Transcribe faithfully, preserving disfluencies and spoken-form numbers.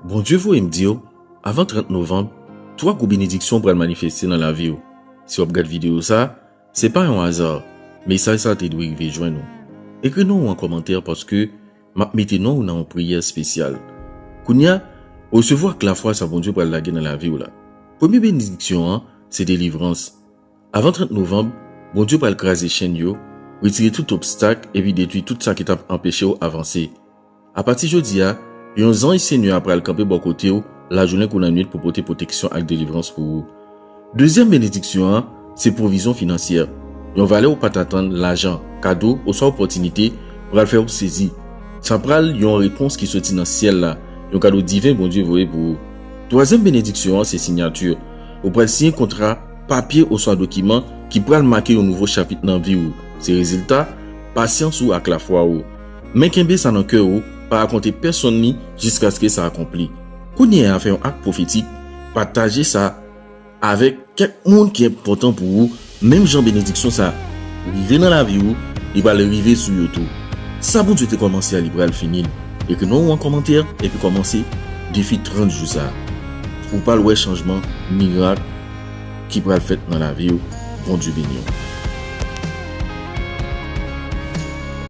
Bondye voye m di w, avan trant novanm, twa gwo benediksyon pral manifeste nan lavi w. Si w ap gad videyo sa, se pa yon aza. Mesaj sa te dwe rive jwenn ou. Ekri non w an kòmantè paske m ap mete non w nan yon priyè espesyal. Kounye a, resevwa ak lafwa sa Bondye pral lage nan lavi w la. Premye benediksyon an, se delivrans. Avan trant novanm, Bondye pral kraze chenn yo, retire tout obstak epi detwi tout sa ki t ap anpeche w avanse. Apati jodi a, yon zanj Senyè a pral kanpe bò kote w lajounen kou lannwit pou pote pwoteksyon ak delivrans pou ou. Dezyèm benediksyon an, se pwovizyon finansyè. Yon valè ou pa t atann, lajan, kado, oswa opòtinite, pral fè w sezi. Sa pral yon repons ki soti nan syèl la, yon kado diven Bondye voye pou ou. Twazyèm benediksyon an, se siyati. Ou pral siyen kontra, papye oswa dokiman ki pral make yon nouvo chapit nan vi w. Se rezilta pasyans ou ak lafwa ou. Men kenbe sa nan kè ou, pa rakonte pèsonn li jiskaske sa akonpli. Kounye a, fè yon ak pwofetik, pataje sa avèk kèk moun ki enpòtan pou ou, menm jan benediksyon sa rive nan lavi ou, li pral rive sou yo tou. Sa Bondye te kòmanse a, li pral fini l. Ekri non w an kòmantè epi kòmanse defi trant jou sa. Ou pral wè chanjman, mirak ki pral fèt nan lavi w. Bondye beni w.